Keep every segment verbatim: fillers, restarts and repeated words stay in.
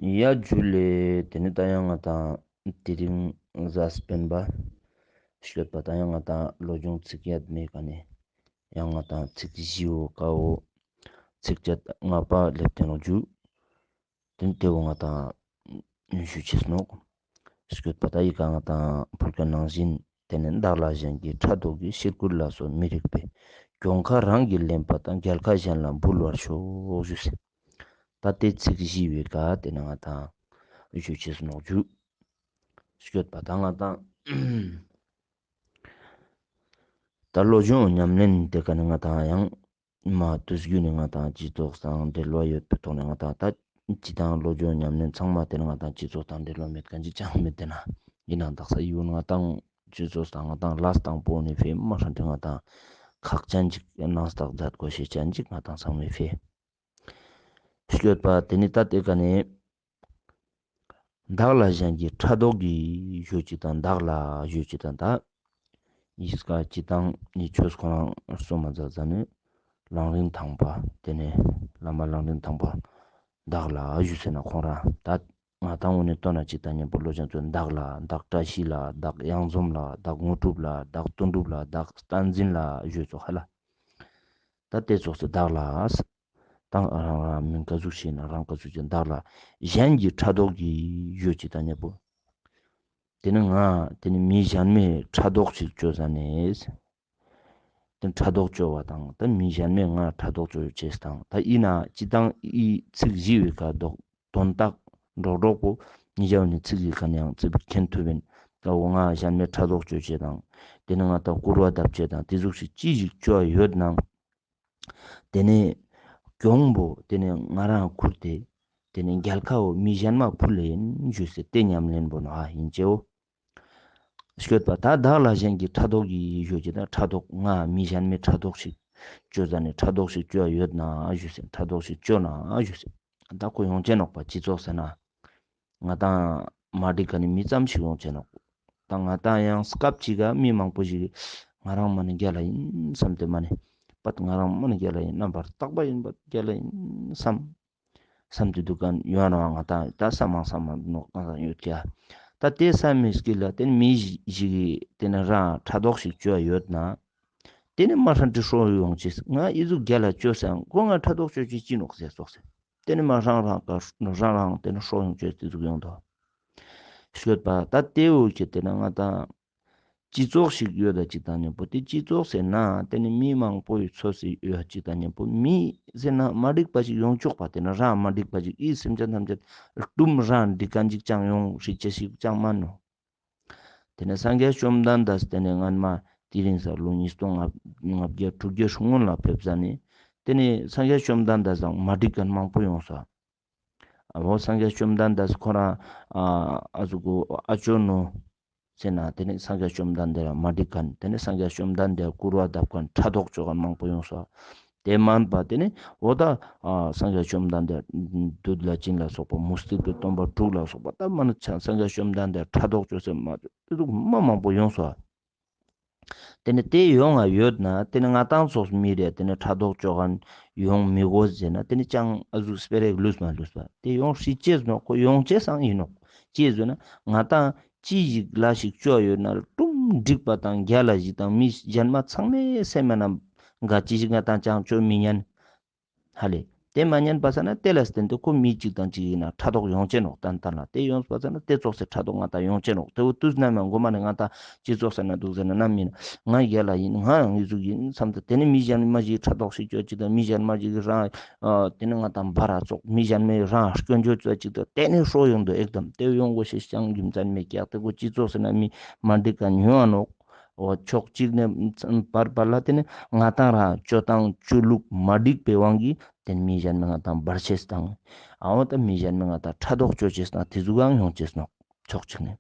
ཡ་ཇུ་ལེ། ཏེ་ནེ་ད་ཡང་ང་དང་དེ་རིང་གཟའ་སྤེན་པ་ཤོད་པ་ད་ཡང་ང་དང་བློ་སྦྱོང་ཚིག་ཡ་མེད་ཀ་ནེ་ཡང་ང་དང་ཚིག་བཞི་བོ་ཀ་བོ་ཚིགས་བཅད་ལྔ་པ་ལེབ་ཏེ་ནོག་ཇུ། ཏེ་ནེ་ཏེ་བོ་ང་དང་ཞུ་ཅེས་ནོག། ཤོད་པ་ད་ཡི་ཀ་ང་དང་ཕུལ་ཁན་ནང་བཞིན་ཏེ་ནེ་བདག་ལ་གཞན་གྱི་ཕྲག་དོག་གིས། ཕྱིར་རྒོལ་ལ་སོགས་མི་རིགས་པའི། གྱོང་ཁ་རང་གིས་ལེན་པ་དང་། རྒྱལ་ཁ་གཞན་ལ་འབུལ་བར་ཤོག་ཞུས་སེ། ད་ཏེ་ཚིག་བཞི་བོའི་ཀ་ཏེ་ནེ་ང་དང་ཞུ་ཅེས་ནོག་ཇུ། ཤོད་པ་ད་ང་དང་ད་བློ་སྦྱོང་ཉམས་ལེན་ཏེ་ཀ་ནེ་ང་དང་ཡང་མ་དུས་རྒྱུན་ནེ་ང་དང་སྤྱི་ཚོགས་དང་འབྲེལ་བ་ཡོད་པའི་ཐོག་ནེ་ང་དང་ད་སྤྱི་དང་བློ་སྦྱོང་ཉམས་ལེན་ཚང་མ་ཏེ་ནེ་ང་དང་སྤྱི་ཚོགས་དང་འབྲེལ་བ་མེད་ཁན་ཅིག་ཅང་མེད་ཏེ་ན་ཡིན་ནའང་དག་ས་ཡིན་ང་དང་སྤྱི་ཚོགས་དང་ང་དང་ལས་དང་པོ་ནེ་ཕེ་མ་ཧྲན་ཏེ་ང་དང་ཁག་ཅན་ཅིག་ཡང་ནང་ལྟག་མཛད་དགོས་ཤེས་ཅན་ཅིག་ང་དང་ཚང་མེ་ཕེ་ཤོད་པ་ཏེ་ནེ་ད་ཏེ་ཀ་ནེ་བདག་ལ་གཞན་གྱི་ཕྲག་དོག་གིས་ཞུ་ཅེས་དང་བདག་ལ་ཞུ་ཅེས་དང་ད་ཡིས་ཀ་སྤྱི་དང་ནི་ཆོས་ཁོ་རང་སོ་མ་ཛ་ཛ་ནི་གླང་རིན་ཐང་པ་ཏེ་ནེ་བླ་མ་གླང་རིན་ཐང་པ་བདག་ལ་ཞུས་སེ་ན་ཁོང་རང་ད་ང་དང་འོ་ནེ་ལྟོས་ན་སྤྱི་དང་ཉམ་པོ་བློ་སྦྱོང་ཚོ་བདག་ལ་བདག་བཀྲ་ཤིས་ལ་བདག་གཡང་འཛོམས་ལ་བདག་དངོས་གྲུབ་ལ་བདག་དོན་གྲུབ་ལ་བདག་བསྟན་འཛིན་ལ་ཞུས་སོ་ཧ་ལ། ད་ཏེ་ཙོགས་སེ་བདག་ལ་ད་རང་རང་མིང་ཀ་ཟུག་ཤེས་ན་རང་ཀ་ཟུག་ཅན་བདག་ལ་གཞན་གྱི་ཕྲག་དོག་གིས་ཞུ་ཅེས་དང་ཉམ་པོ་ཏེ་ནེ་ང་ཏེ་ནེ་མི་གཞན་མའི་ཕྲག་དོག་ཅིག་ཅོ་ཟ་ནེ་ཏེ་ཕྲག་དོག་ཅོ་བ་དང་ད་མི་གཞན་མའི་ང་ཕྲག་དོག་ཅོ་ཅེས་དང་ད་ཡིན་ན་སྤྱི་དང་ཡི་ཚིག་བཞི་བོའི་ཀ་དོག་དོན་དག་འགྲོགས་འགྲོགས་པོ་ཉེ་ཞའོ་ནི་ཚིག་གི་ཀ་ནེ་ཡང་ཙི་པིག་མཁྱེན་ཐུབ་ཡིན། ད་འོ་ང་གཞན་མའི་ཕྲག་དོག་ཅོ་ཅེས་དང་ཏེ་ནེ་ང་ད་སྐུར་བ་བཏབ་ཅེས་དང་ཏེ་ཟུག་ཞིག་ཅི་ཞིག་ཅོ་ཡོད་ནང་ཏེ་ནེ་གྱོང་པོ་ཏེ་ནེ་ང་རང་ཁུར་ཏེ་ཏེ་ནེ་རྒྱལ་ཁ་བོ་མི་གཞན་མ་ཕུལ་ལེ་ཡིན་ཞུས་སེ་ཏེ་ཉམས་ལེན་པོ་ནོ་ཨ་ཡིན་ཅེའོ། ཤོད་པ་ད་བདག་ལ་གཞན་གྱི་ཕྲག་དོག་གིས་ཞུ་ཅེས་དང་ཕྲག་དོག་ང་མི་གཞན་མའི་ཕྲག་དོག་ཞིག་ཅོ་ཟ་ནེ་ཕྲག་དོག་ཞིག་ཅོ་ཡོད་ན་ཞུས་སེ་ཕྲག་དོག་ཞིག་ཅོ་ན་ཞུས་སེ་ད་ཁོ་ཡོང་ཅེ་ནོག་པ་སྤྱི་ཚོགས་ཟེར་ན། ང་དང་མ་འགྲིག་ཁན་ནི་མི་ཙམ་ཞིག་ཡོང་ཅེ་ནོག། ད་ང་དང་ཡང་སྐབས་ཅིག་ག་མི་མང་པོ་ཞིག་ང་རང་མ་ནེ་རྒྱལ་ལ་ཡིན་བསམ་སྟེ་མ་ནེ་པད་ང་རང་མ་ནེ་རྒྱལ་ལ་ཡིན་རྣམ་པར་དག་པ་ཡིན་པད་རྒྱལ་ལ་ཡིན་བསམ་བསམ་སྟེ་འདུག་ཁན་ཡོང་ན་ང་དང་ད་བསམ་མང་བསམ་མང་ནོག་ང་དང་ཡོད་ཀྱ། ད་ཏེ་བསམ་མི་སྐྱིད་ལ་ཏེ་ནེ་མི་ཞིག་གི་ཏེ་ནེ་རང་ཕྲག་དོག་ཞིག་ཅོ་ཡོད་ན་ཏེ་ནེ་མ་ཧྲན་ཏེ་ཧྲོ་ཡོང་ཅེས་ང་ཨི་ཟུག་རྒྱལ་ལ་ཅོ་སང་ཁོ་ང་ཕྲག་དོག་ཅོ་ཅེས་ཅི་ནོག་ཟེར་སོགས་ཟེར། ཏེ་ནེ་མ་རང་རང་ཀ་རང་རང་ཏེ་ནེ་ཧྲོ་ཡོང་ཅེས་ཏེ་ཟུག་ཡོང་དོ། ཤོད་པ་ད་ཏེ་འོ་ཁྱེད་ཏེ་ན་ང་དང་སྤྱི་ཚོགས་ཤིག་ཡོད་ད་ཅིག་དང་ཉམ་པོ་ཏེ་སྤྱི་ཚོགས་ཟེར་ན་ཏེ་ནེ་མི་མང་པོ་ཡི་ཚོ་སི་ཡོད་ཅིག་དང་ཉམ་པོ་མི་ཟེར་ན་མ་འགྲིག་པ་ཞིག་ཡོང་ཆོག་པ་ཏེ་ན་རང་མ་འགྲིག་པ་ཞིག་ཨི་སེམས་ཅན་ཐམས་ཅད་ཀྲུམ་རང་འགྲིག་ཁན་ཅིག་ཅང་ཡོང་ཧྲི་ཅེས་ཤིག་ཅང་མ་ནོ། ཏེ་ནེ་སངས་རྒྱས་བཅོམ་ལྡན་འདས་ཏེ་ནེ་སྔན་མ་དེ་རིང་ས་ལོ་ཉིས་སྟོང་ལྔ་བརྒྱ་དྲུག་བརྒྱ་སྔོན་ལ་ཕེབས་ཟ་ནེ་ཏེ་ནེ་སངས་རྒྱས་བཅོམ་ལྡན་འདས་དང་མ་འགྲིག་ཁན་མང་པོ་ཡོང་ས། འོ་སངས་རྒྱས་བཅོམ་ལྡན་འདས་ཁོ་རང་ཨ་ཨ་ཟུག་གུ་ཨ་ཅོ་ནོ་ཟེར་ན་ཏེ་ནེ་སངས་རྒྱས་བཅོམ་ལྡན་འདས་རང་མ་འགྲིག་ཁན་ཏེ་ནེ་སངས་རྒྱས་བཅོམ་ལྡན་འདས་སྐུར་བ་བཏབ་ཁན་ཕྲག་དོག་ཅོ་ཁན་མང་པོ་ཡོང་ས། ཏེ་མན་པ་ཏེ་ནེ་འོ་ད་ཨ་སངས་རྒྱས་བཅོམ་ལྡན་འདས་བདུད་ལྷ་བྱིན་ལ་སོགས་པ་མུ་སྟེགས་པའི་སྟོན་པ་དྲུག་ལ་སོགས་པ་ད་མ་ནེ་ཆ་སངས་རྒྱས་བཅོམ་ལྡན་འདས་ཕྲག་དོག་ཅོ་སེ་མ་ཏེ་ཟུག་མ་མང་པོ་ཡོང་ས། ཏེ་ནེ་ཏེ་ཡོང་ང་ཡོད་ན་ཏེ་ནེ་ང་དང་ཙོགས་མི་རེ་ཏེ་ནེ་ཕྲག་དོག་ཅོ་ཁན་ཡོང་མི་དགོས་ཟེར་ན་ཏེ་ནེ་ཅང་ཨ་ཟུག་སྤེ་ར་ལུས་མ་ལུས་པ་ཏེ་ཡོང་ཧྲི་ཅེས་ནོག་ཁོ་ཡོང་ཅེས་སང་ཡིན་ནོག་ཅི་ཟེར་ན་ང་དང་ཅི་ཞིག་ལ་ཞིག་ཅོ་ཡོད་ན་ཀྲུམ་འགྲིག་པ་དང་རྒྱལ་ལ་ཞིག་དང་མི་གཞན་མ་ཚང་མའི་སེམས་མ་ན་ག་ཅི་ཞིག་ང་དང་ཅང་ཅོ་མི་ཉན། ཧ་ལེ། ཏེ་མ་ཉན་པ་ས་ན་ཏེ་ལ་བརྟེན་ཏེ་ཁོ་མི་གཅིག་དང་གཅིག་ཡིན་ན་ཕྲག་དོག་ཡོང་ཅེ་ནོག་ཏན་ཏན་ལ། ཏེ་ཡོང་པ་ས་ན་ཏེ་ཙོགས་སེ་ཕྲག་དོག་ང་དང་ཡོང་ཅེ་ནོག། ཏེ་བོ་དུས་ནམ་ཡང་གོ་མ་ནེ་ང་དང་སྤྱི་ཚོགས་ཟེར་ན་འདུག་ཟེར་ན་ནམ་ཡིན་ང་རྒྱལ་ལ་ཡིན་ང་ཡང་ཨི་ཟུག་ཡིན་བསམ་སྟེ་ཏེ་ནེ་མི་གཞན་མ་ཞིག་ཕྲག་དོག་ཞིག་ཅོ་ཅིག་དང་མི་གཞན་མ་ཞིག་རང་ཨ་ཏེ་ནེ་ང་དང་བར་ར་ཙོགས་མི་གཞན་མའི་རང་སྐྱོན་བརྗོད་ཅོ་ཅིག་དང་ཏེ་ནེ་ཧྲོ་ཡོང་དོ་ཨེག་དམ་ཏེ་ཡོང་དགོས་ཤེས་ཅང་རྒྱུ་མཚན་མེད་ཀྱག། ཏེ་གོ་སྤྱི་ཚོགས་ཟེར་ན་མི་མ་འགྲིག་ཁན་ཡོང་ང་ནོག། འོ་ཕྱོགས་གཅིག་ནེ་བར་བར་ལ་ཏེ་ནེ་ང་དང་རང་ཅོ་སྟངས་ཅོ་ལུགས་མ་འགྲིག་པའི་དབང་གིས་ཏེ་ནེ་མི་གཞན་མའི་ང་དང་བར་ཆད་དང་འོ་ད་མི་གཞན་མའི་ང་དང་ཕྲག་དོག་ཅོ་ཅེས་དང་ཏེ་ཟུག་ཡང་ཡོང་ཅེས་ནོག་ཕྱོགས་གཅིག་ནེ།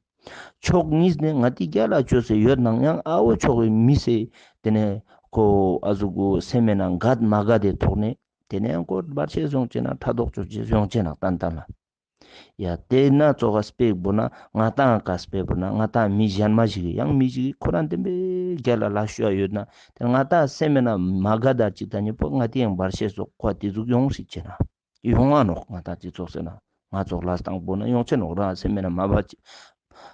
ཕྱོགས་གཉིས་ནེ་ང་ཏི་རྒྱལ་ལ་ཅོས་སེ་ཡོད་ནང་ཡང་ཨ་བོ་ཕྱོགས་ཀྱི་མི་སེ་ཏེ་ནེ་ཁོ་ཨ་ཟུག་གུ་སེམས་མེད་ན་འགལ་མ་འགལ་ཏེ་ཐོག་ནེ་ཏེ་ནེ་ཡང་ཁོ་བར་ཆད་ཡོང་ཅེ་ན་ཕྲག་དོག་ཅོ་ཅེས་ཡོང་ཅེ་ན་ཏན་ཏན་ལ། ཡ་ཏེ་ན་ཙོགས་ཀ་སྤེ་བོ་ན་ང་དང་ཀ་སྤེ་བོ་ན་ང་དང་མི་གཞན་མ་ཞིག་གི་ཡང་མི་ཞིག་གི་ཁོ་རང་བདེན་པའི་རྒྱལ་ལ་ལ་ཤོ་ཡོད་ན་ཏེ་ང་དང་སེམས་མེད་ན་མ་དགའ་ད་ཅིག་ད་ཉེ་པོ་ང་ཏི་ཡང་བར་ཆད་སོགས་ཁོ་ཏེ་ཟུག་ཡོང་ཧྲིག་ཅེ་ན་ཡོང་ང་ནོག། ང་དང་སྤྱི་ཚོགས་ཟེར་ན་ ང་ཙོགས་ལ་སྟངས་པོ་ན་ཡོང་ཆེན་ནོག་རང་སེམས་མེད་ན་མ་བ་ཅིག་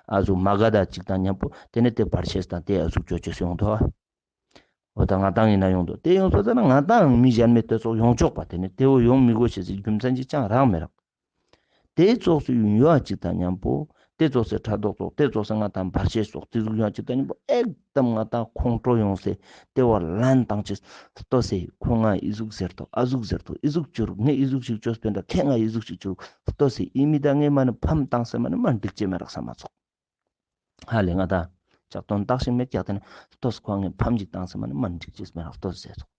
ཨ་ཟུག་མ་ག་ད་ཅིག་དང་མཉམ་པོ་དེ་ནས་དེ་བར་ཆད་དང་དེ་ཨ་ཟུག་ཅོ་ཅེས་ཡོང་དོ། འོ་ད་ང་དང་ཡིན་ན་ཡོང་དོ། དེ་ཡོང་སོ་ཙ་ན་ང་དང་མི་གཞན་མེད་དེ་ཙོགས་ཡོང་ཆོག་པ་དེ་ནས་དེ་བོ་ཡོང་མི་དགོས་ཤེས་སི་རྒྱུ་མཚན་ཅིག་ཅང་རག་མི་རག་དེ་ཙོགས་སུ་ཡོང་ཡོད་ཅིག་དང་མཉམ་པོ་དེ་ཙོགས་སི་ཕྲག་དོག་ཙོགས་དེ་ཙོགས་སི་ང་དང་བར་ཆད་ཙོགས་དེ་ཟུག་ཡོང་ཅིག་དང་མཉམ་པོ་ཨེག་དམ་ང་དང་ཁོང་ཁྲོ་ཡོང་སེ་དེ་བོ་ལན་བཏང་ཅེས། ལྟོས་སེ་ཁོ་ང་ཨི་ཟུག་ཟེར་ཏོ་ཨ་ཟུག་ཟེར་ཏོ་ཨི་ཟུག་ཅོ་རུག་ངས་ཨི་ཟུག་ཞིག་ཅོས་པས་ད་ཁྱེད་ང་ཨི་ཟུག་ཞིག་ཅོ་རུག་ལྟོས་སེ་ཨི་མི་ད་ངས་མ་ནི་ཕམ་བཏང་སེ་མ་ནི་མ་འགྲིག་ཅེས་མེད་རག་བསམ་མ་ཚོགས། ཧ་ལས་ང་དང་ཅག་དོན་དག་ཞིག་མེད་ཀྱག་དེ་ནི་ལྟོས་ཁོ་ངས་ཕམ་ཅིག་བཏང་སེ་མ་ནི་མ་འགྲིག་ཅེས་མེད་རག་ལྟོས་ཟེར་ཚོགས།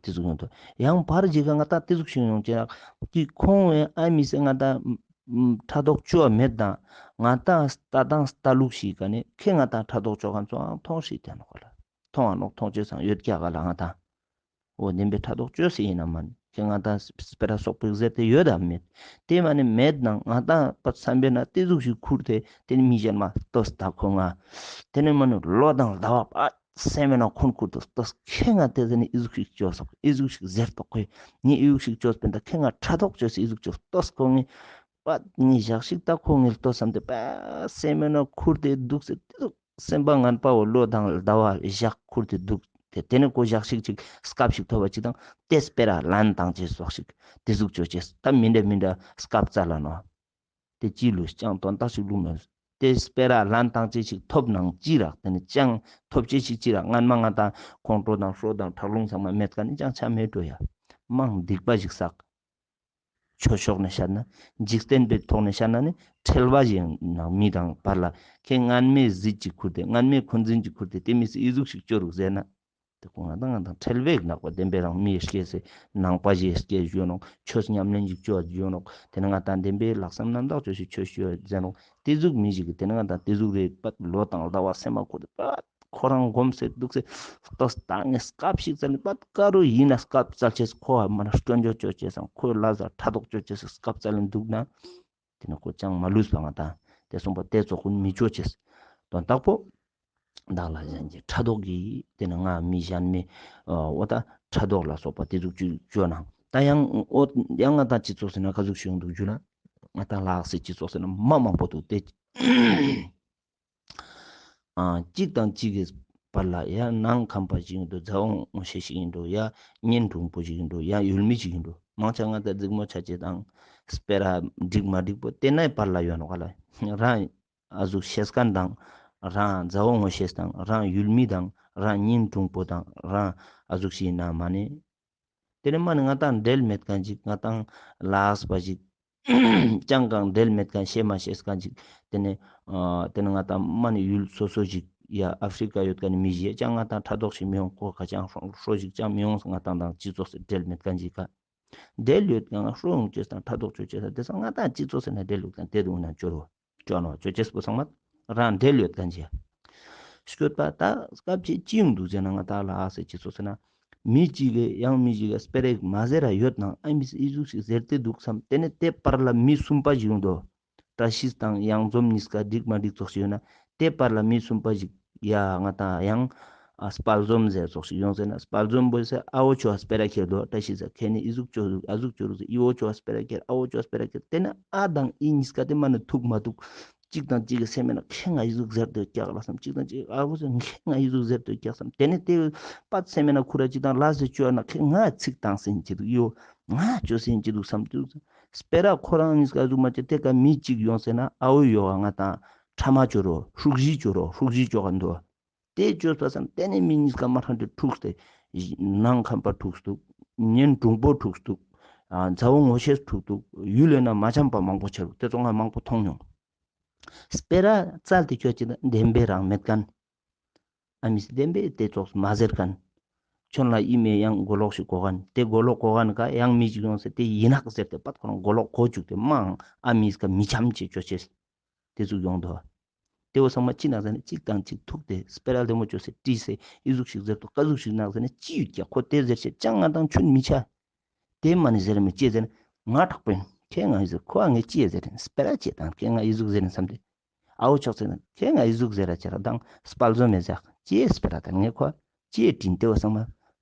དེ་ཟུག་ཡོང་དོ། ཡང་བར་ཅིག་ག་ང་དང་དེ་ཟུག་ཞིག་ཡོང་ཅེ་རག་གི་ཁོང་ངས་ཨ་མི་སེ་ང་དང་ཕྲག་དོག་ཅོ་བ་མེད་དང་ང་དང་ལྟ་སྟངས་ལྟ་ལུགས་ཤིག་ག་ནི་ཁྱེད་ང་དང་ཕྲག་དོག་ཅོ་མཁན་ཚོའང་མཐོང་ཤིག་དེ་ནོག་ག་ལ་མཐོང་ཨ་ནོག་མཐོང་ཅེས་སང་ཡོད་ཀྱག་ག་ལ་ང་དང་། འོ་བདེན་པའི་ཕྲག་དོག་ཅོས་སེ་ཡིན་ན་མ་ནི་ཁྱེད་ང་དང་སྤེ་ར་སོག་པོའི་ཟེར་ཏེ་ཡོད་དམ་མེད། དེ་མ་ནི་མེད་ནང་ང་དང་པ་བསམ་པའི་ན་དེ་ཟུག་ཞིག་ཁུར་ཏེ་དེ་ནི་མི་གཞན་མ་ལྟོས་ད་ཁོ་ང་། དེ་ནི་མ་ནི་ལོ་དང་ཟླ་བ་པ་སེམས་མེད་ན་ཁོན་ཁུར་ཏེ་ལྟོས་ཁྱེད་ང་དེ་ཟེར་ནི་ཨི་ཟུག་ཞིག་ཅོས་སོག་ཨི་ཟུག་ཞིག་ཟེར་ཏོ་ཁོས་ངས་ཨི་ཟུག་ཞིག་ཅོས་པས་ད་ཁྱེད་ང་ཕྲག་དོག་ཅོས་སེ་ཨི་ཟུག་ཅོས་ལྟོས་ཁོ་ངས་པ་ངས་ཞག་ཞིག་ད་ཁོ་ངས་ལྟོས་བསམ་སྟེ་པ་སེམས་མེད་ན་ཁུར་ཏེ་འདུག་སེ་དེ་ཟུག་སེམས་པ་ངན་པ་བོ་ལོ་དང་ཟླ་བ་ཞག་ཁུར་ཏེ་འདུག་སྟེ་དེ་ནས་ཁོ་ཞག་ཞིག་ཅིག་སྐབས་ཤིག་ཐོབ་པ་ཅིག་དང་དེ་སྤེ་ར་ལན་བཏང་ཅེས་སོགས་ཤིག་དེ་ཟུག་ཅོ་ཅེས་ད་མི་འདྲ་མི་འདྲ་སྐབས་བཙལ་ལ་ནོ། དེ་ཅི་ལུས་ཅང་དོན་དག་ཞིག་ལུས་མེད། དེ་སྤེ་ར་ལན་བཏང་ཅེས་ཞིག་ཐོབ་ནང་ཅི་རག་དེ་ནི་ཅང་ཐོབ་ཅེས་ཞིག་ཅི་རག་སྔན་མ་ང་དང་ཁོང་ཁྲོ་དང་ཧྲོ་དང་ཁྲག་རླུང་ཚང་མ་མེད་མཁན་ནི་ཅང་ཆ་མེད་འགྲོ་ཡ། མང་སྡིག་པ་ཞིག་བསགས། ཆོས་ཕྱོགས་ནས་བཤད་ན་འཇིག་རྟེན་པའི་ཐོག་ནས་བཤད་ན་ནི་ཁྲེལ་བ་ཞིག་ནང་མི་དང་བར་ལ་ཁྱེད་སྔན་མའི་གཟི་ཅིག་ཁུར་ཏེ་སྔན་མའི་འཁོན་འཛིན་ཅིག་ཁུར་ཏེ་དེ་མི་སྲིད་ཨི་ཟུག་ཞིག་ཅོ་རུག་ཟེར་ན། དེ་ཁོ་ང་དང་ང་དང་ཁྲེལ་བའི་ནག་པ་བདེན་པའི་རང་མི་སྐྱེས་སེ་ནང་པ་ཞིག་སྐྱེས་བཞུགས་ནོག་ཆོས་ཉམས་ལེན་ཞིག་ཅོ་བཞུགས་ནོག་དེ་ནི་ང་དང་བདེན་པའི་ལྷག་བསམ་རྣམ་དག་ཅོས་ཤིག་ཆོས་ཞུ་ཟེར་ནོག་དེ་ཟུག་མི་ཞིག་གི་དེ་ནི་ང་དང་དེ་ཟུག་རེད་པ་ལོ་དང་ཟླ་བ་སེམས་མ་ཁུར་ཏེ་པ། ཁོ་རང་སྒོམ་སེ་འདུག་སེ་ལྟོས་ད་ངས་སྐབས་ཤིག་ཙམ་ནི་པད་ཀ་རུ་ཡིན་ན་སྐབས་བཙལ་ཅེས་ཁོ་ཧ་མ་ན་སྐྱོན་བརྗོད་ཅོ་ཅེས་སམ་ཁོའི་ལ་ཟ་ཕྲག་དོག་ཅོ་ཅེས་སྐབས་བཙལ་ལེན་འདུག་ན། དེ་ནི་ཁོ་ཅང་མ་ལུས་པ་ང་དང་དེ་སོང་པ་དེ་ཙོགས་ཀུན་མི་ཅོ་ཅེས། དོན་དག་པོ་བདག་ལ་གཞན་གྱི་ཕྲག་དོག་གིས་དེ་ནི་ང་མི་གཞན་མི་འོ་ད་ཕྲག་དོག་ལ་སོགས་པ་དེ་ཟུག་ཅིག་ཅོ་ན་ད་ཡང་འོ་ཡང་ང་དང་སྤྱི་ཚོགས་ཟེར་ན་ག་ཟུག་ཞིག་ཡོང་འདུག་ཞུ་ན་ང་དང་ལགས་སེ་སྤྱི་ཚོགས་ཟེར་ན་མ་མང་པོ་འདུག་སྟེ། ཨ་གཅིག་དང་གཅིག་གི་བར་ལ་ཡ་ནང་ཁམས་པ་ཞིག་ཡིན་འགྲོ། མཛའ་བོ་ངོ་ཤེས་ཤིག་ཡིན་འགྲོ། ཡ་གཉེན་དྲུང་པོ་ཞིག་ཡིན་འགྲོ། ཡ་ཡུལ་མི་ཞིག་ཡིན་འགྲོ། མང་ཆེ་ང་དང་རྫིག་མོ་ཆ་ཅེས་དང་སྤེ་ར་འགྲིག་མ་འགྲིག་པོ་དེ་ནའི་བར་ལ་ཡོད་ནོག་ག་ལ། རང་ཨ་ཟུག་ཤེས་མཁན་དང་རང་མཛའ་བོ་ངོ་ཤེས་དང་རང་ཡུལ་མི་དང་རང་གཉེན་དྲུང་པོ་དང་རང་ཨ་ཟུག་ཞིག་ཡིན་ན་མ་ནི། དེ་ནི་མ་ནི་ང་དང་འབྲེལ་མེད་མཁན་ཅིག་ང་དང་ལགས་པ་ཅིག་ཅང་གང་འབྲེལ་མེད་མཁན་ཤེས་མ་ཤེས་མཁན་ཅིག་དེ་ནི་ཨ་དེ་ནི་ང་དང་མ་ནི་ཡུལ་སོ་སོ་ཞིག་ཡ་ཨ་ཧྥི་རི་ཀ་ཡོད་མཁན་ནི་མི་ཞིག་ཡ་ཅང་ང་དང་ཕྲག་དོག་ཞིག་མི་ཡོང་ཁོ་ཁ་ཅང་ཧྲོ་ཧྲོ་ཞིག་ཅང་མི་ཡོང་ང་དང་དང་སྤྱི་ཚོགས་སུ་འབྲེལ་མེད་མཁན་ཅིག་ག་འབྲེལ་ཡོད་མཁན་ང་ཧྲོ་ཡོང་ཅེས་དང་ཕྲག་དོག་ཅོ་ཅེས་དང་དེ་སང་ང་དང་སྤྱི་ཚོགས་ཟེར་ན་འབྲེལ་ཡོད་མཁན་དེ་དུང་ན་ཅོ་རོ། ཅོ་ནོ་ཅོ་ཅེས་པོ་ཚང་མ་རང་འབྲེལ་ཡོད་མཁན་ཅིག་ཡ། སྐྱོད་པ་ད་སྐབས་ཅིག་ཅི་ཡོང་འདུག་ཟེར་ན་ང་དང་ལ་ཨ་སེ་སྤྱི་ཚོགས་ཟེར་ན། མི་གཅིག་གིས་ཡང་མི་གཅིག་ག་སྤེ་ར་ཞིག་མ་ཟེར་ར་ཡོད་ནང་ཨ་མིས་ཨི་ཟུག་ཞིག་ཟེར་ཏེ་འདུག་བསམ། དེ་ནས་དེ་བར་ལ་མི་གསུམ་པ་ཞིག་ཡོང་དོ། བཀྲ་ཤིས་དང་གཡང་འཛོམས་གཉིས་ཀ་འགྲིག་མ་འགྲིག་ཙོགས་ཤིག་ཡོད་ན་དེ་བར་ལ་མི་གསུམ་པ་ཞིག་ཡ་ང་དང་ཡང་ཨ་དཔལ་འཛོམས་ཟེར་ཙོགས་ཤིག་ཡོང་ཟེར་ན་དཔལ་འཛོམས་པོ་ཟེར་ཨ་བོ་ཆོ་སྤེ་ར་ཁྱེར་དོ། བཀྲ་ཤིས་ཟེར་ཁྱེད་ནི་ཨི་ཟུག་ཅོ་ཟུག་ཨ་ཟུག་ཅོ་རུག་ཟེར་ཨི་བོ་ཆོ་སྤེ་ར་ཁྱེར་ཨ་བོ་ཆོ་སྤེ་ར་ཁྱེར་དེ་ན་ཨ་དང་ཨི་གཉིས་ཀ་དེ་མ་ནི་ཐུག་མ་ཐུག་གཅིག་དང་གཅིག་གི་སེམས་མེད་ན་ཁྱེད་ང་ཨི་ཟུག་ཟེར་དོ་ཀྱག་ལ་བསམ། གཅིག་དང་གཅིག་ཨ་བོ་ཟེར་ཁྱེད་ང་ཨི་ཟུག་ཟེར་དོ་ཀྱག་བསམ། དེ་ནས་དེ་པད་སེམས་མེད་ན་ཁུ་ར་གཅིག་དང་ལ་ཟེར་ཅོ་ན་ཁྱེད་ང་ཚིག་བཏང་སེན་གྱི་འདུག་ཡོ། ང་ཅོ་སེན་གྱི་འདུག་བསམ་འདུག་སྤེ་ར་ཁོ་རང་གཉིས་ཀ་ཨ་ཟུག་མ་ཅོ་དེ་ཀ་མི་གཅིག་ཡོང་སེ་ན་ཨ་བོ་ཡོ་ག་ང་དང་ཕྲ་མ་ཅོ་རོ་ཧྲུག་བཞི་ཅོ་རོ་ཧྲུག་བཞི་ཅོ་ག་འདུག་དེ་ཅོས་པ་སང་དེ་ནས་མི་གཉིས་ཀ་མ་ཧྲང་དེ་འཁྲུགས་ཏེ་ནང་ཁམས་པ་འཁྲུགས་འདུག་གཉེན་དྲུང་པོ་འཁྲུགས་འདུག་ཨ་མཛའ་བོ་ངོ་ཤེས་འཁྲུགས་འདུག་ཡུལ་ལས་ན་མ་འཆམ་པ་མང་པོ་ཆ་རུག་དེ་ཚོ་ང་མང་པོ་མཐོང་མྱོང་། སྤེ་ར་བཙལ་ཏེ་ཁྱོད་ཀྱི་བདེན་པའི་རང་མེད་མཁན། ཨ་མིས་བདེན་པའི་དེ་ཙོགས་མ་ཟེར་མཁན། ཁྱོད་ལ་ཨི་མེ་ཡང་མགོ་ལོག་ཞིག་གོ་མཁན། དེ་མགོ་ལོག་གོ་མཁན་ཀ་ཡང་མི་ཞིག་ཡོང་སེ་དེ་ཡིན་ནག་ཟེར་ཏེ་པད་ཁོ་རང་མགོ་ལོག་གོ་བཅུག་སྟེ་མང་ཨ་མིས་ཀ་མི་འཆམ་ཅེས་ཅོ་ཅེས། དེ་ཟུག་ཡོང་དོ། དེ་བོ་ཚང་མ་ཅི་ནག་ཟེར་ན་གཅིག་དང་གཅིག་ཐུག་སྟེ་སྤེ་ར་ལྡེ་མོ་ཅོས་སེ་དྲིས་སེ་ཨི་ཟུག་ཞིག་ཟེར་དོ་ཀ་ཟུག་ཞིག་ནག་ཟེར་ན་ཅི་ཡོད་ཀྱག་ཁོ་དེ་ཟེར་ཤེས་ཅང་ང་དང་ཆུན་མི་ཆ། དེ་མ་ནི་ཟེར་མི་ཅི་ཟེར་ན་ང་དྲག་པོ་ཡིན། ཁྱེད་ང་ཨི་ཟུག་ཁོ་ཨ་ངས་ཅི་ཟེར་ན་སྤེ་ར་ཅི་དང་ཁྱེད་ང་ཨི་ཟུག་ཟེར་ན་བསམ་སྟེ། ཨ་བོ་ཆོག་ཟེར་ན་ཁྱེད་ང་ཨི་ཟུག་ཟེར་ར་ཅི་ར་དང་དཔལ་བཟོ་མེད་ཟེར་ཅི་སྤེ་ར་དང་ངས་ཁོ་ཅི་དྲིན་དེ་བོ་ཚང་མ་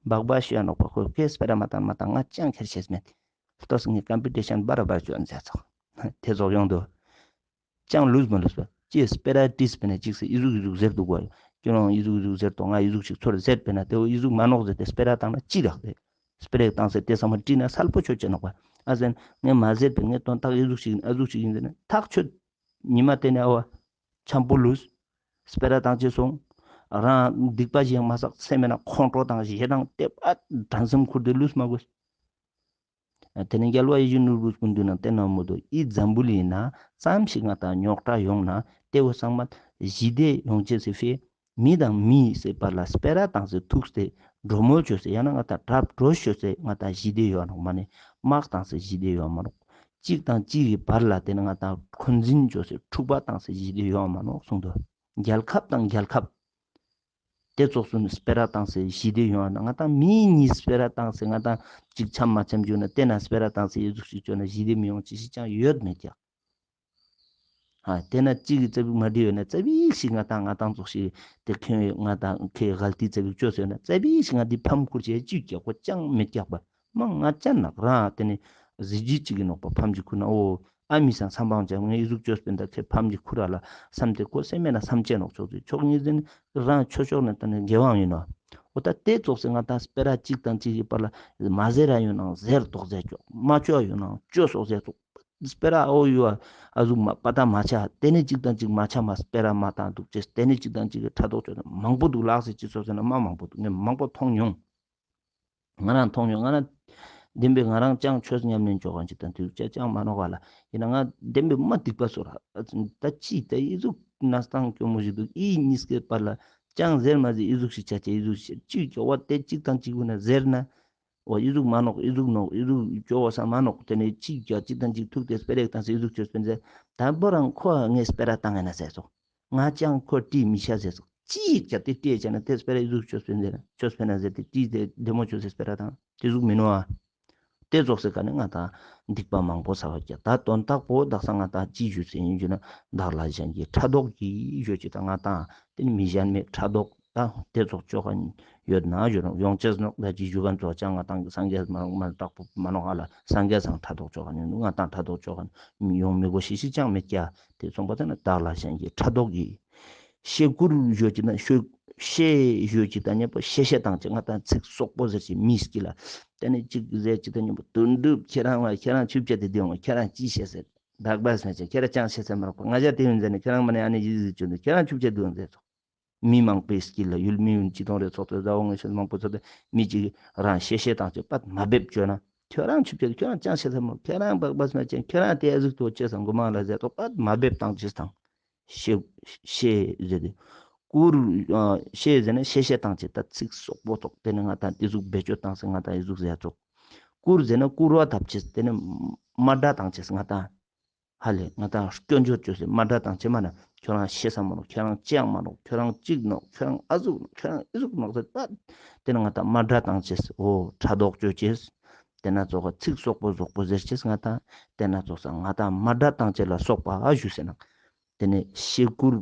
སྦག་སྦག་ཤོད་ནོག་པ་ཁོ་ཁྱེད་སྤེ་ར་མ་དང་མ་དང་ང་ཅང་ཁྱེར་ཤེས་མེད། ལྟོས་ངས་ཀམ་པི་ཊི་ཤན་བར་བར་ཅོ་ཨན་ཟེར་ཚོགས། ཏེ་ཙོགས་ཡོང་དུག། ཅང་ལུས་མ་ལུས་པ། ཅི་སྤེ་ར་ཏིས་པེ་ན་ཅིག་སེ་ཨི་ཟུག་ཨི་ཟུག་ཟེར་དུག་གོ། ཁྱོད་རང་ཨི་ཟུག་ཨི་ཟུག་ཟེར་དོ། ང་ཨི་ཟུག་ཅིག་ཚོར་ཟེར་པེ་ན་ཏེ་བོ་ཨི་ཟུག་མ་ནོག་ཟེར་ཏེ་སྤེ་ར་བཏང་ན་ཅི་རག་ཏེ། སྤེ་ར་བཏང་སེ་ཏེ་ཚང་མ་དྲིས་ན་སལ་པོ་ཆོད་ཅེ་ནོག་པ། ཨ་ཟེར་ངས་མ་ཟེར་པེ་ངས་དོན་དག་ཨི་ཟུག་ཅིག་ཨ་ཟུག་ཅིག་ཨིན་ཟེར་ན་ཐག་ཆོད། ཉི་མ་ཏེ་ནེ་ཨ་བ་འཆམ་པོ་ལུས། སྤེ་ར་བཏང་ཅེས་སོང་། རང་སྡིག་པ་ཞིག་མ་བསགས་སེམས་མེད་ན་ཁོང་ཁྲོ་དང་ཞེ་སྡང་ཏེ་ཨ་དྲན་སེམས་ཁུར་ཏེ་ལུས་མ་དགོས། ཏེ་ནེ་རྒྱལ་བ་ཡིད་བཞིན་ནོར་བུའི་སྐུ་མདུན་ན་ཏེ་ན་མོ་དོ་ཨི་འཛམ་བུ་གླིང་ན་ཙམ་ཞིག་ང་ཏང་རྙོག་དྲ་ཡོང་ན་ཏེ་བོ་ཚང་མ་ཞི་བདེ་ཡོང་ཅེས་སི་ཕིའ་མི་དང་མི་སི་བར་ལ་སྤེ་ར་བཏང་སེ་ཐུག་སྟེ་གྲོས་མོལ་ཅོས་སེ་ཡང་ན་ང་ཏང་གྲོས་ཅོས་སེ་ང་ཏང་ཞི་བདེ་ཡོང་ནོག་མ་ནེ་དམག་བཏང་སེ་ཞི་བདེ་ཡོང་མ་ནོག། གཅིག་དང་གཅིག་གི་བར་ལ་ཏེ་ནེ་ང་ཏང་འཁོན་འཛིན་ཅོས་སེ་འཁྲུག་པ་བཏང་སེ་ཞི་བདེ་ཡོང་མ་ནོག་གསུངས་དོ། རྒྱལ་ཁབ་དང་རྒྱལ་ཁབ། ཏེ་ཙོགས་སུ་སྤེ་ར་བཏང་སེ་ཞི་བདེ་ཡོང་ན་ང་ཏང་མི་གཉིས་སྤེ་ར་བཏང་སེ་ང་ཏང་ཅིག་འཆམ་མ་འཆམ་ཅོས་ན་ཏེ་ན་སྤེ་ར་བཏང་སེ་ཨི་ཟུག་ཅིག་ཅོས་ན་ཞི་བདེ་མི་ཡོང་ཅེས་ཤིག་ཅང་ཡོད་མེད་ཀྱག། ཧ་ཏེ་ན་ཅིག་གི་ཙ་པིག་མ་འགྲིག་ཡོད་ན་ཙ་པིག་ཞིག་ང་ཏང་ང་ཏང་ཙོགས་ཤིག་ཏེ་ཁྱོད་ང་ཏང་ཁྱོད་གལ་ཏི་ཙ་པིག་ཅོས་ཡོད་ན་ཙ་པིག་ཞིག་ང་ཏི་ཕམ་ཁུར་ཅེས་ཅིག་ཀྱག་པོ་ཅང་མེད་ཀྱག་པ། མ་ང་ཅན་ནག་རང་ཏེ་ནེ་གཟི་བརྗིད་ཅིག་གི་ནོག་པ་ཕམ་ཅིག་ཁུར་ན་འོ། ཨ་མི་སང་སམ་པའང་ཅང་ངས་ཨི་ཟུག་ཅོས་པིན་ད་ཁྱེད་ཕམ་གྱི་ཁུར་ར་ལ་སམ་སྟེ་ཁོ་སེམས་མེད་ན་སམ་ཅེ་ནོག་ཆོག་ཅེ་ཆོག་ངས་ཟེར་ན་རང་ཆོས་ཕྱོགས་ནས་ད་ནི་དགེ་བའང་ཡིན་ནོ། འོ་ད་ཏེ་ཙོགས་སེ་ང་ཏང་སྤེ་ར་གཅིག་དང་གཅིག་གི་བར་ལ་མ་ཟེར་ར་ཡོད་ནའང་ཟེར་དོག་ཟེར་ཅོག་མ་ཅོ་ཡོད་ནའང་ཅོ་སོག་ཟེར་ཅོག་སྤེ་ར་འོ་ཡོད་ཨ་ཟུག་མ་པ་ད་མ་ཆ་ཏེ་ནེ་གཅིག་དང་གཅིག་མ་ཆ་མ་སྤེ་ར་མ་བཏང་འདུག་ཅེས་ཏེ་ནེ་གཅིག་དང་གཅིག་གི་ཕྲག་དོག་ཅོ་ན་མང་པོ་འདུག་ལགས་སེ་ཅི་ཚོ་ཟེར་ན་མ་མང་པོ་འདུག་ངས་མང་པོ་མཐོང་མྱོང་། ང་རང་མཐོང་མྱོང་ང་རང་བདེན་པའི་ང་རང་ཅང་ཆོས་ཉམས་ལེན་ཅོ་ག་ཅིག་དང་དུས་ཅ་ཅང་མ་ནོག་ག་ལ་ཡིན་ན་ང་བདེན་པའི་མ་སྡིག་པ་སོ་ར་ད་ཅི་ད་ཨི་ཟུག་ན་སྟངས་སྐྱོ་མོ་ཞིག་འདུག་ཨི་གཉིས་ཀའི་བར་ལ་ཅང་ཟེར་མ་ཟེར་ཨི་ཟུག་ཞིག་ཆ་ཅེ་ཨི་ཟུག་ཞིག་ཅིག་སྐྱོ་བ་དེ་གཅིག་དང་གཅིག་བུ་ན་ཟེར་ན་འོ་ཨི་ཟུག་མ་ནོག་ཨི་ཟུག་ནོག་ཨི་ཟུག་སྐྱོ་བ་ས་མ་ནོག་དེ་ནས་ཅིག་ཀྱ་གཅིག་དང་གཅིག་ཐུག་སྟེ་སྤེ་ར་བཏང་སྟེ་ཨི་ཟུག་ཅོས་པིན་ཟེར་ད་བོ་རང་ཁོ་ངས་སྤེ་ར་བཏང་ཡིན་ན་ཟེར་སོང་། ང་ཅང་ཁོ་དྲིས་མི་ཤ་ཟེར་སོང་། ཅིག་ཀྱ་དེ་དྲིས་བྱས་ན་དེ་སྤེ་ར་ཨི་ཟུག་ཅོས་པིན་ཟེར་ན་ཅོས་པིན་ན་ཟེར་ཏེ་དྲིས་ཏེ་བདེ་མོ་ཅོས་སེ་སྤེ་ར་བཏང་དེ་ཟུག་མིན་ནོ་ཨ། དེ་ཙོགས་སེ་ཀ་ནས་ང་ཏང་སྡིག་པ་མང་པོ་བསགས་པ་ཀྱ་ད་དོན་དག་པོ་དག་ས་ང་ཏང་ཅི་ཞུས་སེ་ཡིན་ཞུ་ན་བདག་ལ་གཞན་གྱིས་ཕྲག་དོག་གིས་ཞུ་ཅིག་ད་ང་ཏང་དེ་ནི་མི་གཞན་མའི་ཕྲག་དོག་ད་དེ་ཙོགས་ཅོ་ཁན་ཡོད་ན་ཞུ་རུང་ཡོང་ཅེས་ནོག་ད་ཅི་ཞུ་ཁན་ཙོགས་ཅང་ང་ཏང་སངས་རྒྱས་མ་མ་དག་པོ་མ་ནོག་ཨ་ལ་སངས་རྒྱས་སང་ཕྲག་དོག་ཅོ་ཁན་ཡོང་ང་ཏང་ཕྲག་དོག་ཅོ་ཁན་ཡོང་མི་དགོས་ཤེས་ཤིག་ཅང་མེད་ཀྱ། དེ་སོང་པ་ད་ན་བདག་ལ་གཞན་གྱིས་ཕྲག་དོག་གིས། ཤེ་སྐུར་ཞུ་ཅིག་ན་ཤོ་ཤེ་ཞུ་ཅིག་ད་ཉེ་པོ་ཤེ་ཤེ་བཏང་ཅིག་ང་ཏང་ཚིག་སོག་པོ་ཟེར་ཅིག་མིས་ཀྱི་ལ། དེ་ནས་ཅིག་ཟེར་ཅིག་ད་ཉེ་པོ་དོན་གྲུབ་ཁྱེད་རང་ལ་ཁྱེད་རང་ཆུབ་ཆ་དེ་དེ་འོང་ཁྱེད་རང་ཅི་ཤེས་ཟེར། བདག་པས་མེད་ཅིག་ཁྱེད་རང་ཅང་ཤེས་ས་མ་རོགས་པ་ང་ཅག་དེ་ཡིན་ཟེར་ནས་ཁྱེད་རང་མ་ནས་ཨ་ནི་ཡིད་ཟེར་ཅུང་དུ་ཁྱེད་རང་ཆུབ་ཆ་དེ་འོང་ཟེར་སོང་། མི་མང་པོའི་དཀྱིལ་ལ་ཡུལ་མི་ཡུལ་སྤྱི་དོན་རེ་ཚོགས་ཏེ་ཟ་འོང་ངེས་ཤེས་མང་པོ་ཚོགས་ཏེ་མི་ཅིག་རང་ཤེས་ཤེས་དང་ཅིག་པད་མ་འབེབས་བཅོས་ན་ཁྱོད་རང་ཆུབ་ཆ་ཁྱོད་རང་ཅང་ཤེས་ས་མོ་ཁྱོད་རང་བག་བག་མ་ཅན་ཁྱོད་རང་དེ་ཨ་ཟུག་ཏུ་ཅེས་སང་གོ་མ་ལ་ཟེར་ཏོ་པད་མ་འབེབས་བཏང་ཅེས་དང་ཤེས་ཤེས་ཟེར་ཏེ་སྐུར་ཤེས་ཟེར་ན་ཤེས་ཤེས་དང་ཅིག་ད་ཚིག་སོག་པོ་ཐོག་དེ་ནི་ང་ཏང་དེ་ཟུག་བེད་སྤྱོད་བཏང་སེ་ང་ཏང་ཨི་ཟུག་ཟེར་ཙོག་སྐུར་ཟེར་ན་སྐུར་བ་བཏབ་ཅེས་དེ་ནི་མ་དགྲ་བཏང་ཅེས་ང་ཏང་། ཧ་ལས་ང་ཏང་སྐྱོན་བརྗོད་བཅོས་སེ་མ་དགྲ་བཏང་ཅེས་མ་ན་ཁྱོད་རང་ཤེས་ས་མ་ནོག་ཁྱོད་རང་ཅི་ཡང་མ་ནོག་ཁྱོད་རང་ཅིག་ནོག་ཁྱོད་རང་ཨ་ཟུག་ནོག་ཁྱོད་རང་ཨི་ཟུག་ནོག་ཟེར་པ། དེ་ནི་ང་ཏང་མ་དགྲ་བཏང་ཅེས་འོ་ཕྲག་དོག་བཅོ་ཅེས། དེ་ན་ཙོགས་ཚིག་སོག་པོ་ཟོག་པོ་ཟེར་ཅེས་ང་ཏང་དེ་ན་ཙོགས་ང་ཏང་མ་དགྲ་བཏང་ཅེས་ལ་སོགས་པ་ཨ་ཞུ་ཟེར་ན། དེ་ནི་ཤེ་སྐུར་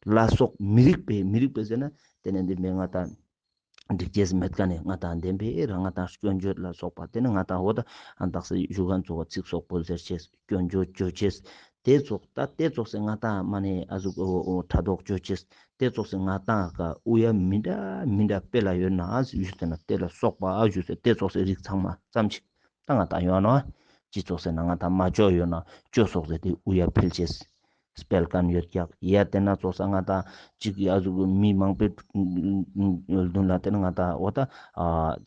ལ་སོགས་མི་རིགས་པའི་མི་རིགས་པའི་ཟེར་ན་དེ་ནི་འདི་མེ་ང་ཏང་། འགྲིག་ཅེས་མེད་ཀ་ནས་ང་ཏང་བདེན་པའི་རང་ང་ཏང་སྐྱོན་བརྗོད་ལ་སོགས་པ་དེ་ནི་ང་ཏང་འོ་ད་ཨ་དག་ས་ཞུ་ཁན་ཙོགས་ཚིག་སོག་པོ་ཟེར་ཅེས་སྐྱོན་བརྗོད་བཅོ་ཅེས་དེ་ཙོགས་ད་དེ་ཙོགས་སེ་ང་ཏང་མ་ནེ་ཨ་ཟུག་འོ་འོ་ཕྲག་དོག་བཅོ་ཅེས་དེ་ཙོགས་སེ་ང་ཏང་ཀ་ཨུ་ཡ་མི་འདྲ་མི་འདྲ་དཔེ་ལ་ཡོད་ན་ཨ་ཟུག་ཞུ་ཟེར་ན་དེ་ལ་སོགས་པ་ཨ་ཞུ་ཟེར་དེ་ཙོགས་སེ་རིགས་ཚང་མ་ཙམ་ཅིག་ད་ང་ཏང་ཡོད་ན་ཅི་ཙོགས་སེ་ན་ང་ཏང་མ་བཅོ་ཡོད་ན་བཅོ་སོགས་ཟེར་དེ་ཨུ་ཡ་འཕེལ་ཅེས། སྤེལ་མཁན་ཡོད་ཀྱག་ཡ་དེ་ན་ཙོགས་ས་ང་ཏང་ཅིག་ཡ་ཟུག་མི་མང་པོའི་མདུན་ལ་དེ་ན་ང་ཏང་འོ་ད་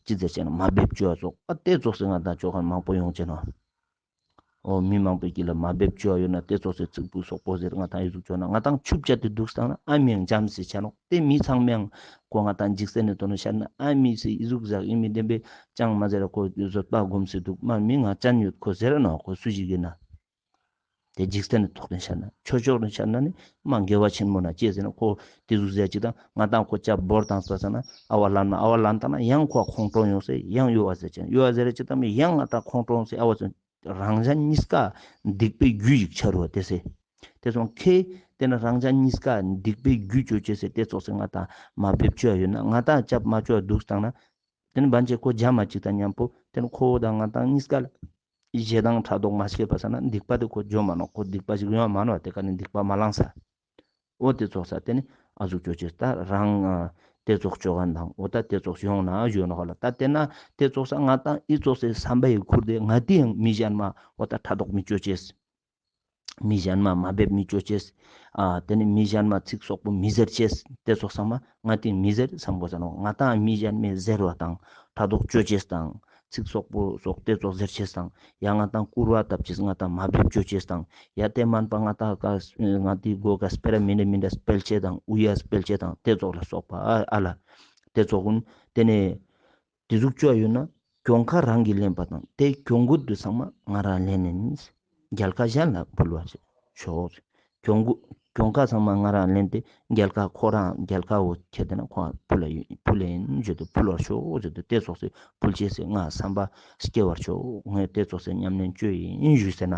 ཅི་ཟེར་ཅེ་ན་མ་འབེབས་བཅོ་ཙོགས་ཨ་དེ་ཙོགས་སེ་ང་ཏང་བཅོ་མཁན་མང་པོ་ཡོང་ཅེ་ན། འོ་མི་མང་པོའི་དཀྱིལ་ལ་མ་འབེབས་བཅོ་ཡོད་ན་དེ་ཙོགས་སེ་ཚིག་པོ་སོག་པོ་ཟེར་ང་ཏང་ཡ་ཟུག་བཅོ་ན་ང་ཏང་ཆུབ་ཆ་དེ་འདུག་སྟངས་ན་ཨ་མི་ཡང་འཇམ་སེ་ཆ་ནོག་དེ་མི་ཚང་མའང་ཁོ་ང་ཏང་འཇིག་རྟེན་ནི་དོན་ཤར་ན་ཨ་མི་སེ་ཡ་ཟུག་ཟག་ཡིན་མི་བདེན་པའི་ཅང་མ་ཟེར་ཁོ་བཟོད་པ་སྒོམ་སེ་འདུག་མ་མི་ང་ཅན་ཡོད་ཁོ་ཟེར་ནོག་ཁོ་སུ་ཞིག་ཡིན་ན། དེ་འཇིག་རྟེན་ནི་ཐོག་ནས་ཤར་ན་ཆོས་ཕྱོགས་ནས་ཤར་ན་ནི་མ་དགེ་བ་ཆེན་མོ་ན་ཅི་ཟེར་ན་ཁོ་དེ་ཟུག་ཟེར་ཅིག་དང་ང་ཏང་ཁོ་ཅ་བོར་དང་ས་ས་ན་ཨ་བ་ལན་ན་ཨ་བ་ལན་དང་ན་ཡང་ཁོ་ཁོང་ཁྲོ་ཡོང་སེ་ཡང་ཡོ་བ་ཟེར་ཅན་ཡོ་བ་ཟེར་ཅིག་དང་ཡང་ང་ཏང་ཁོང་ཁྲོ་ཡོང་སེ་ཨ་བ་ཟེར་རང་ཅན་གཉིས་ཀ་སྡིག་པའི་རྒྱུ་ཞིག་ཆ་རུ་བ་དེ་སེ། དེ་སོང་ཁེ་དེ་ན་རང་ཅན་གཉིས་ཀ་སྡིག་པའི་རྒྱུ་བཅོ་ཅེས་སེ་དེ་ཙོགས་སེ་ང་ཏང་མ་འབེབས་བཅོ་ཡོད་ན་ང་ཏང་ཅབ་མ་བཅོ་འདུག་སྟངས་ན། དེ་ནི་བན་ཆེ་ཁོ་རྒྱ་མ་ཅིག་དང་མཉམ་པོ་དེ་ནི་ཁོ་བོ་དང་ང་ཏང་གཉིས་ཀ་ལ་ ཞེ་སྡང་ཕྲག་དོག་མ་སྐྱེས་པ་ས་ན་སྡིག་པ་དེ་ཁོ་འཇོམས་མ་ནོག། ཁོ་སྡིག་པ་ཞིག་ཡོང་མ་ནོག། དེ་ཀ་ནི་སྡིག་པ་མ་ལངས་ས། འོ་དེ་ཙོགས་ས་དེ་ནི་ཨ་ཟུག་ཅོ་ཅེས། ད་རང་ཨ་དེ་ཙོགས་ཅོ་ག་དང་འོ་ད་དེ་ཙོགས་ཡོང་ན་ཞུ་ནོག་ལ། ད་དེ་ན་དེ་ཙོགས་ས་ང་དང་ཨི་ཙོགས་སི་བསམ་པ་ཡི་ཁུར་དེ་ང་དེ་ཡང་མི་གཞན་མ་འོ་ད་ཕྲག་དོག་མི་ཅོ་ཅེས། མི་གཞན་མ་མ་འབེབས་མི་ཅོ་ཅེས། ཨ་དེ་ནི་མི་གཞན་མ་ཚིག་སོག་པོ་མི་ཟེར་ཅེས། དེ་ཙོགས་ས་མ་ང་དེ་མི་ཟེར་བསམ་དགོས་ས་ནོག། ང་དང་མི་གཞན་མའི་ཟེར་བ་དང་ཕྲག་དོག་ཅོ་ཅེས་དང་ཚིག་སོག་པོ་སོག་དེ་ཙོགས་ཟེར་ཅེས་དང་ཡང་ང་དང་སྐུར་བ་བཏབ་ཅེས་ང་དང་མ་འབེབས་ཅོ་ཅེས་དང་ཡ་དེ་མན་པ་ང་དང་ཀ་ང་དེ་སྒོ་ཀ་སྤེ་ར་མི་འདྲ་མི་འདྲ་སྤེལ་ཅེས་དང་ཨུ་ཡ་སྤེལ་ཅེས་དང་དེ་ཙོགས་ལ་སོགས་པ་ཨ་ཨ་ལ། དེ་ཙོགས་ཀུན་དེ་ནས་དེ་ཟུག་ཅོ་ཡོད་ན་གྱོང་ཁ་རང་གིས་ལེན་པ་དང་དེ་གྱོང་གུད་དུ་ཚང་མ་ང་རང་ལེན་ནིན། རྒྱལ་ཁ་གཞན་ལ་འབུལ་བར་ཤོག། གྱོང་གུད་གྱོང་ཁ་ཚང་མ་ང་རང་ལེན་ཏེ་རྒྱལ་ཁ་ཁོ་རང་རྒྱལ་ཁ་བོ་ཁྱེར་ཏེ་ན་ཁོ་ཕུལ་ལ་ཡིན་ཕུལ་ལ་ཡིན་ཞུ་དུ་ཕུལ་བར་ཤོག་ཞུ་དུ་དེ་ཙོགས་སི་ཕུལ་ཅེས་སི་ང་བསམ་པ་སྐྱེ་བར་ཤོག། ངས་དེ་ཙོགས་སི་ཉམས་ལེན་ཅོ་ཡིན་ཞུས་ཟེར་ན་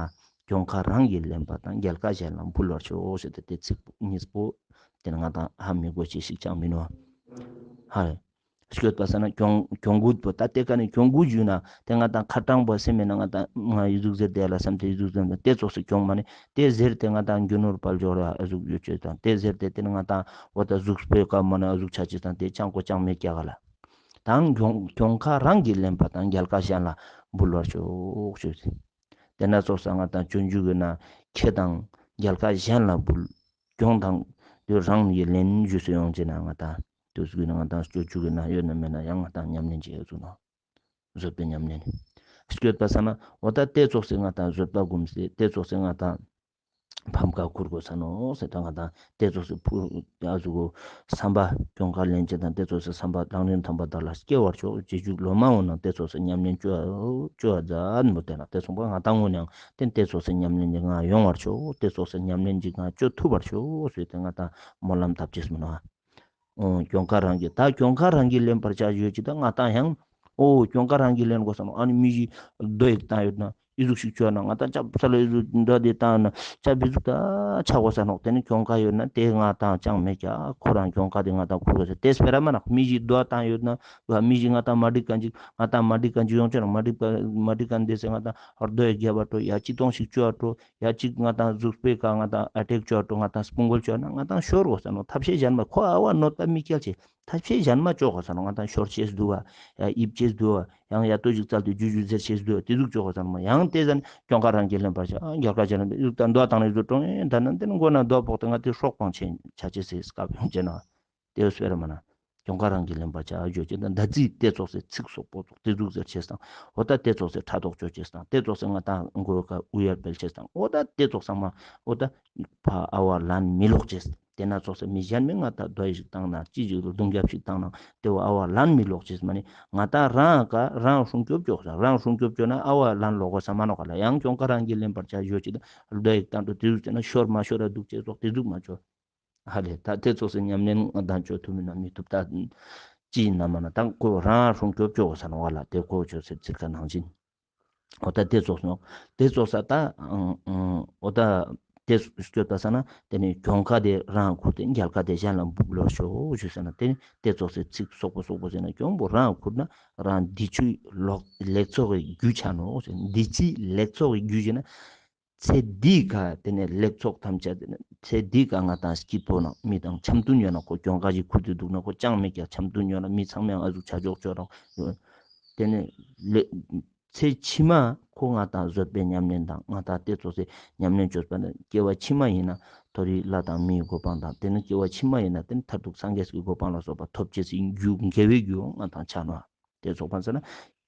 གྱོང་ཁ་རང་གིས་ལེན་པ་དང་རྒྱལ་ཁ་གཞན་ལ་འབུལ་བར་ཤོག་ཞུ་དུ་དེ་ཚིག་གཉིས་པོ་དེ་ན་ང་དང་ཧ་མི་གོ་ཅེས་ཤིག་ཅང་མིན་ནོ། ཧ། སྐྱོད་པ་ས་ན་གྱོང་གྱོང་གུད་པོ་ད་དེ་ཀ་ནི་གྱོང་གུད་ཞུ་ན་དེ་ང་དང་ཁ་གྲངས་པོ་སེམས་མེད་ན་ང་དང་ང་ཨི་ཟུག་ཟེར་དེ་ལ་བསམ་སྟེ་ཨི་ཟུག་ཟེར་ན་དེ་ཙོགས་སི་གྱོང་མ་ནི་དེ་ཟེར་ཏེ་ང་དང་རྒྱུ་ནོར་དཔལ་འབྱོར་ལ་ཨ་ཟུག་ཡོད་ཅེས་དང་དེ་ཟེར་ཏེ་དེ་ནི་ང་དང་འོ་ད་གཟུགས་པོའི་ཀ་མ་ན་ཨ་ཟུག་ཆ་ཅེས་དང་དེ་ཅང་གོ་ཅང་མེད་ཀྱག་ག་ལ། དང་གྱོང་གྱོང་ཁ་རང་གིས་ལེན་པ་དང་རྒྱལ་ཁ་གཞན་ལ་འབུལ་བར་ཤོག་ཞུ། དེ་ན་ཙོགས་ས་ང་དང་སྤྱོད་འཇུག་གི་ན་ཁེ་དང་རྒྱལ་ཁ་གཞན་ལ་འབུལ། གྱོང་དང་དེ་རང་གིས་ལེན་ཞུས་སུ་ཡོང་ཅེ་ན་ང་དང་དུས་གི་ན་ང་དང་སྤྱོད་འཇུག་གི་ན་ཡོད་ན་མེད་ན་ཡང་ང་དང་ཉམས་ལེན་བྱེད་ཡོད་ཚུལ་ནོ། བཟོད་པའི་ཉམས་ལེན། སྐྱོད་པ་ས་ན་འོ་ད་དེ་ཙོགས་སེ་ང་དང་བཟོད་པ་སྒོམ་སྟེ་དེ་ཙོགས་སེ་ང་དང་ཕམ་ཁ་ཁུར་དགོས་ས་ནོ་ཟེར་ད་ང་དང་དེ་ཙོགས་སེ་ཕུ་ཨ་ཟུག་གོ་བསམ་པ་གྱོང་ཁ་ལེན་ཅེས་དང་དེ་ཙོགས་སེ་བསམ་པ་དང་ལེན་ཐམས་པ་དག་ལ་སྐྱེ་བར་ཤོག། རྗེས་འཇུག་ལོ་མ་འོ་ན་དེ་ཙོགས་སེ་ཉམས་ལེན་བཅོ་བཅོ་བ་མཛད་མོ་དེ་ན་དེ་སོང་པ་ང་དང་ངོ་ནང་དེ་དེ་ཙོགས་སེ་ཉམས་ལེན་ཅིག་ང་ཡོང་བར་ཤོག། དེ་ཙོགས་སེ་ཉམས་ལེན་ཅིག་ང་བཅོ་ཐུབ་པར་ཤོག་ཟེར་ཏེ་ང་དང་སྨོན་ལམ་བཏབ་ཅེས་མིན་ནོ། ཨོ་གྱོང་ཁ་རང་གིས་ད་གྱོང་ཁ་རང་གིས་ལེན་པར་བྱ་ཡོད་ཅིག་ད་ང་དང་ཡང་ཨོ་གྱོང་ཁ་རང་གིས་ལེན་དགོས་ས་ནོ། ཨ་ནི་མི་ཞིག་རྡོ་ཡིག་བཏང་ཡོད་ན་ཨི་ཟུག་ཞིག་བཅོ་ན་ང་དང་ཅབ་ས་ལ་ཨི་ཟུག་རྡོ་དེ་བཏང་ན་ཅབ་ཨི་ཟུག་ད་ཆ་དགོས་ས་ནོ། དེ་ནི་གྱོང་ཁ་ཡོད་ན་དེ་ང་དང་ཅང་མེད་ཀྱག། ཁོ་རང་གྱོང་ཁ་དེ་ང་དང་ཁུར་དགོས་ས། དེ་སྤེ་ར་མ་ན་མི་ཞིག་རྡོ་བཏང་ཡོད་ན་མི་ཞིག་ང་དང་མ་འགྲིག་ག་ཅིག་ང་དང་མ་འགྲིག་ག་ཅིག་ཡོང་ཆོག་ན་མ་འགྲིག་མ་འགྲིག་ག་འདི་སེ་ང་དང་རྡོ་ཡིག་རྒྱབ་པ་འགྲོ་ཡ་ཅི་གཏོང་ཞིག་བཅོ་འགྲོ། ཡ་གཅིག་ང་དང་གཟུགས་པོའི་ཀ་ང་དང་ཨ་ཊེག་བཅོ་འགྲོ། ང་དང་སྤུང་གོལ་བཅོ་ན་ང་དང་ཤོར་དགོས་ས་ནོ། ཐབས་ཤེས་གཞན་མ་ཁོ་ཨ་བ་གནོད་པ་མི་སྐྱེལ་ཅེས་ཐབས་ཤེས་གཞན་མ་བཅོ་དགོས་ས་ནོ། ང་དང་ཤོར་ཅེས་འདུག་བ། ཡ་ཡིབ་ཅེས་འདུག་བ། ཡང་ཡ་ཏོ་ཞིག་བཙལ་ཏེ་ཇུ་ཇུ་ཟེར་ཅེས་འདུག་བ། དེ་ཟུག་བཅོ་དགོས་ས་ནོ། ཡང་དེ་ཟན་གྱོང་ཁ་རང་གིས་ལེན་པར་བྱ། རྒྱལ་ཁ་ཅན་ལ་ཟུག་དང་རྡོ་བཏང་ནས་ཟུག་ཀྲོང་ཨེ་ད་ན་དེ་ནི་མགོ་ན་རྡོ་ཕོག་སྟེ་ང་དེ་སྲོག་སྤང་ཆེན་ཆ་ཅེས་སི་སྐབས་ཡོང་ཅེ་ན། དེ་སྤེ་ར་མ་ན། གྱོང་ཁ་རང་གིས་ལེན་པར་བྱ་ཡོད་ཅེ་ན་ད་ཙི་དེ་ཙོགས་སེ་ཚིག་སོག་པོ་ཙོགས་དེ་ཟུག་ཟེར་ཅེས་དང་། འོ་ད་དེ་ཙོགས་སེ་ཕྲག་དོག་བཅོ་ཅེས་དང་། དེ་ཙོགས་སེ་ང་དང་མགོ་ཀ་ཨུ་ཡར་སྤེལ་ཅེས་དང་། འོ་ད་དེ་ཙོགས་ཚང་མ་འོ་ད་ཕ་ཨ་བ་ལན་མི་ལོག་ཅེས། དེ་ན་ཙོགས་སེ་མི་གཞན་མའི་ང་དང་རྡོ་ཡིག་ཞིག་བཏང་ན་ཅི་ཞིག་རྡུང་རྒྱབ་ཞིག་བཏང་ན་དེ་བོ་ཨ་བ་ལན་མི་ལོག་ཅེས་མ་ནི་ང་དང་རང་ཀ་རང་སྲུང་སྐྱོབ་བཅོ་ས། རང་སྲུང་སྐྱོབ་བཅོ་ན་ཨ་བ་ལན་ལོག་གོ་ས་མ་ནོག་ག་ལ། ཡང་གྱོང་ཁ་རང་གིས་ལེན་པར་བྱ་ཡོད་ཅེ་ན་རྡོ་ཡིག་བཏང་དུ་དེ་ཟུག་ཅེ་ན་ཤོར་མ་ཤོར་ར་འདུག་ཅེས་ཙོགས་དེ་ཟུག་མ་བཅོ། ཧ་ལས་ད་དེ་ཙོགས་སེ་ཉམས་ལེན་ང་དང་བཅོ་ཐུབ་མིན་ན་མི་ཐུབ་ད། ཅི་ཡིན་ན་མ་ན་ད་ཁོ་རང་སྲུང་སྐྱོབ་བཅོ་དགོས་ས་ནོ་བ་ལ། དེ་ཁོ་བཅོ་སེ་ཚིག་ཁ་ནང་བཞིན། འོ་ད་དེ་ཙོགས་སེ་ནོ། དེ་ཙོགས་ས་ད་འོ་ད་དེ་སྐྱོད་ད་ས་ན་དེ་ནི་གྱོང་ཁ་དེ་རང་ཁུར་ཏེ་རྒྱལ་ཁ་དེ་གཞན་ལ་འབུལ་ལོ་ཤོག་ཞུ་ས་ན་དེ་ནི་དེ་ཙོགས་སེ་ཚིག་སོག་པོ་སོག་པོ་ཟེར་ན་གྱོང་པོ་རང་ཁུར་ན་རང་འདི་ཆུའི་ལོག་ལེགས་ཚོགས་ཀྱི་རྒྱུ་ཆ་ནོ། འདི་ཆུའི་ལེགས་ཚོགས་ཀྱི་རྒྱུ་ཞེ་ན། ཚེ་འདིའི་ཀ་དེ་ནས་ལེགས་ཚོགས་ཐམས་ཅད་དེ་ནས་ཚེ་འདིའི་ཀ་ང་དང་སྐྱིད་པོ་ནང་མི་དང་འཆམ་མཐུན་ཡོད་ན་ཁོ་གྱོང་ཁ་ཞིག་ཁུར་ཏེ་འདུག་ན་ཁོ་ཅང་མེད་ཀྱག། འཆམ་མཐུན་ཡོད་ན་མི་ཚང་མའི་ཨ་ཟུག་ཆ་འཇོག་ཆོག་རང་ཡོད། དེ་ནས་ལེ་ཚེ་ཕྱི་མ་ཁོ་ང་དང་བཟོད་པའི་ཉམས་ལེན་དང་ང་དང་དེ་ཙོགས་སེ་ཉམས་ལེན་བཅོས་པ་ན་སྐྱེ་བ་ཕྱི་མ་ཡིན་ན་མཐོ་རིས་ལྷ་དང་མིའི་གོ་འཕང་དང་དེ་ནས་སྐྱེ་བ་ཕྱི་མ་ཡིན་ན་དེ་ནས་མཐར་ཐུག་སངས་རྒྱས་ཀྱི་གོ་འཕང་ལ་སོགས་པ་ཐོབ་ཅེས་སི་རྒྱུ་དགེ་བའི་རྒྱུ་ང་དང་ཆ་ནོ། དེ་ཙོགས་པ་ཟེར་ན།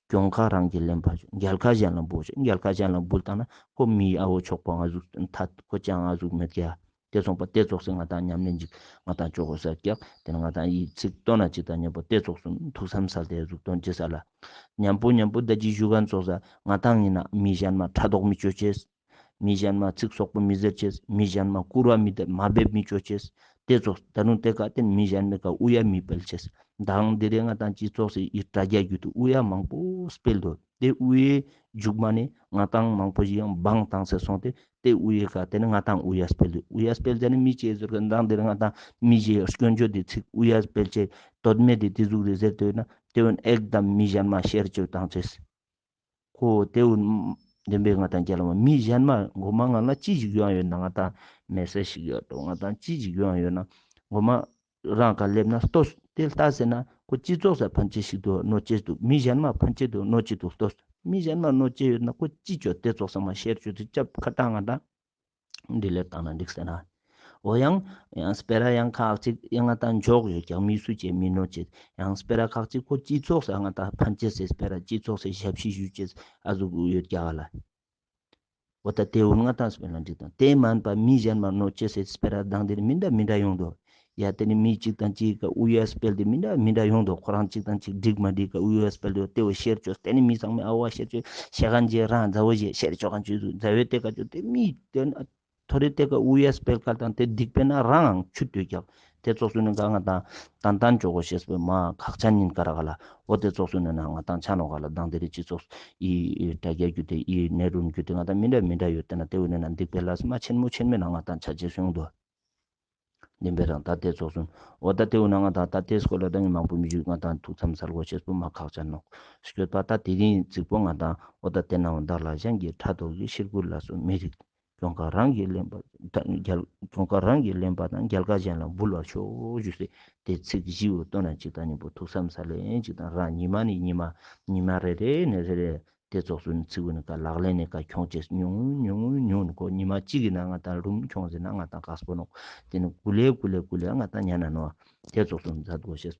གྱོང་ཁ་རང་གིས་ལེན་པར་ཤོག། རྒྱལ་ཁ་གཞན་ལ་འབུལ་ཤོག། རྒྱལ་ཁ་གཞན་ལ་འབུལ་བཏང་ན་ཁོ་མི་ཨ་བོ་ཆོག་པོ་ང་ཟུག་ཐད་ཁོ་ཅང་ང་ཟུག་མེད་ཀྱག། དེ་ཙོགས་པ་དེ་ཙོགས་སེ་ང་དང་ཉམས་ལེན་ཅིག་ང་དང་ཅོ་དགོས་ས་ཀྱག། དེ་ནི་ང་དང་ཡི་ཚིག་ཏོ་ན་ཅིག་དང་མཉམ་པོ་དེ་ཙོགས་སུ་ཐུགས་བསམ་སལ་ཏེ་ཟུག་དོན་ཅི་ས་ལ། མཉམ་པོ་མཉམ་པོ་ད་ཅི་ཞུ་མཁན་ཙོགས་ས་ང་དང་ཡིན་ན་མི་གཞན་མ་ཕྲག་དོག་མི་ཅོ་ཅེས། མི་གཞན་མ་ཚིག་སོག་པོ་མི་ཟེར་ཅེས། མི་གཞན་མ་སྐུར་བ་མི་འདེབས་མ་འབེབས་མི་ཅོ་ཅེས། དེ་ཙོགས་ད་རུང་དེ་ཀ་དེ་མི་གཞན་མའི་ཀ་ཨུ་ཡ་མི་སྤེལ་ཅེས། མདང་འདི་རེ་ང་དང་ཅི་ཙོགས་སི་ཡི་དྲ་རྒྱ་རྒྱུད་དུ་ཨུ་ཡ་མང་པོ་སྤེལ་འདུག། དེ་ཨུ་ཡའི་མཇུག་མ་ནི་ང་དང་མང་པོ་ཞིག་ཡང་བང་བཏང་སེ་སོང་སྟེ་དེ་ཨུ་ཡའི་ཀ་དེ་ནི་ང་དང་ཨུ་ཡ་སྤེལ་འདུག། ཨུ་ཡ་སྤེལ་ཟེར་ནི་མི་ཅེས་ཟེར་གི། མདང་འདི་རེ་ང་དང་མི་ཞིག་སྐྱོན་བརྗོད་དེ་ཚིག་ཨུ་ཡ་སྤེལ་ཅེས་དོད་མེད་དེ་དེ་ཟུག་རེ་ཟེར་དོད་ན་དེ་བོ་ཨེག་དམ་མི་གཞན་མ་ཤེར་བཅོས་བཏང་ཅེས། ཁོ་དེ་བོ་ བདེན་པའི་ང་ཏང་རྒྱལ་བ་མི་གཞན་མ་གོ་མ་ང་ལ་ཅི་ཞིག་ཡོང་ཡོད་ན། ང་ཏང་མེ་སེ་ཞིག་ཡོད་དོ། ང་ཏང་ཅི་ཞིག་ཡོང་ཡོད་ན་གོ་མ་རང་ཀ་སླེབས་ན་ལྟོས། དེ་ལྟ་ཟེར་ན་ཁོ་སྤྱི་ཚོགས་སུ་ཕན་ཆེ་ཞིག་འདུག་གནོད་ཆེ་འདུག་མི་གཞན་མ་ཕན་ཆེ་འདུག་གནོད་ཆེ་འདུག་ལྟོས། མི་གཞན་མ་གནོད་ཆེ་ཡོད་ན་ཁོ་ཅི་ཅོ་དེ་ཙོགས་སམ་ཤེར་ཅོ་དེ་ཅབ་ཁ་ཏང་ང་ཏང་འདི་ལེབ་ཏང་ན་འགྲིག་ཟེར་ན། འོ་ཡང་ཡང་སྤེ་ར་ཡང་ཁག་ཅིག་ཡང་ང་ཏང་འཇོག་ཡོད་ཀྱག་མི་སུ་ཅེ་མི་གནོད་ཅེས། ཡང་སྤེ་ར་ཁག་ཅིག་ཁོ་སྤྱི་ཚོགས་སུ་ང་ཏང་ཕན་ཆེ་སེ་སྤེ་ར་སྤྱི་ཚོགས་སུ་ཞབས་ཕྱི་ཞུ་ཅེས་ཨ་ཟུག་ཡོད་ཀྱག་ལ། འོ་ད་དེ་འུ་ང་ཏང་སྤེ་ར་འགྲིག་དང་དེ་མན་པ་མི་གཞན་མ་གནོད་ཅེས་སེ་སྤེ་ར་དང་དེ་མི་འདྲ་མི་འདྲ་ཡོང་དོ། ཡ་དེ་ནི་མི་གཅིག་དང་གཅིག་ག་འུ་ཡ་སྤེལ་དེ་མི་འདྲ་མི་འདྲ་ཡོང་དོ། ཁོ་རང་གཅིག་དང་གཅིག་འགྲིག་མ་འགྲིག་ག་འུ་ཡ་སྤེལ་དོ། དེ་བོ་ཤེར་ཅོས་དེ་ནི་མི་ཚང་མས་ཨ་བ་ཤེར་ཅོས་ཤེ་གན་ཇེ་རང་མཛའ་བོ་ཞེ་ཤེར་ཅོ་གན་ཅོས་དུ་མཛའ་བོའི་དེ་ཀ་ཅོས་དེ་མི་དེ་ཐོ་རེ་དེ་ཀ་འུ་ཡ་སྤེལ་ཀ་དང་དེ་སྡིག་པའི་ན་རང་ཆུད་དུ་ཀྱག་དེ་ཙོགས་སུ་ནི་ག་ང་ཏང་ཏན་ཏན་ཅོ་གོ་ཤེས་པོ་མ་ཁག་ཅན་ཡིན་ཀ་ར་ག་ལ། འོ་དེ་ཙོགས་སུ་ནི་ན་ང་ཏང་ཆ་ནོ་ག་ལ་དང་དེ་རི་སྤྱི་ཚོགས་ཨི་ཨི་དྲ་རྒྱ་རྒྱུ་དེ་ཨི་ནེ་རུམ་རྒྱུ་དེ་ང་ཏང་མི་འདྲ་མི་འདྲ་ཡོད་དེ་ན་དེ་བོ་ནི་ན་སྡིག་པའི་ལས་མ་ཆེན་མོ་ཆེན་མོ་ན་ང་ཏང་ཆ་ཅེས་ཡོང་དོ། བདེན་པའི་རང་ད་དེ་ཙོགས་སུ་འོ་ད་དེ་བོ་ན་ང་ཏང་ད་དེ་སྐོར་ལ་ད་ངས་མང་པོ་མི་ཞུ། ང་ཏང་ཐུགས་བསམ་སལ་གོ་ཤེས་པོ་མ་ཁག་ཅན་ནོག་སྐྱོད་པ་ད་དེ་རིང་ཚིག་པོ་ང་ཏང་འོ་ད་དེ་ན་འོ་ད་ལ་གཞན་གྱི་ཕྲག་དོག་གི་ཤེར་ཁུ་ལ་སོགས་མི་རིགས། གྱོང་ཁ་རང་གིས་ལེན་པ་དང་རྒྱལ་གྱོང་ཁ་རང་གིས་ལེན་པ་དང་རྒྱལ་ཁ་གཞན་ལ་འབུལ་བར་ཤོག་ཞུས་སེ་དེ་ཚིག་བཞི་བོ་བཏོན་ན་ཅིག་དང་མཉམ་པོ་ཐུགས་བསམ་སལ་ལེ་ཅིག་དང་རང་ཉི་མ་ནས་ཉི་མ་ཉི་མ་རེ་རེ་ནས་རེ་རེ་དེ་ཙོགས་སུ་ཚིག་བོ་ནི་ཀ་ལག་ལེན་ནས་ཀ་ཁྱོང་ཅེས་ཉུང་ཉུང་ཉུང་ནི་ཁོ་ཉི་མ་གཅིག་གི་ནང་ང་ཏང་རུམ་ཁྱོང་ཟེར་ན་ང་ཏང་དཀགས་པོ་ནོག་དེ་ནི་ཀུ་ལེ་ཀུ་ལེ་ཀུ་ལེ་ང་ཏང་ཉན་ན་ནོག་དེ་ཙོགས་སུ་མཛད་དགོས་ཤེས།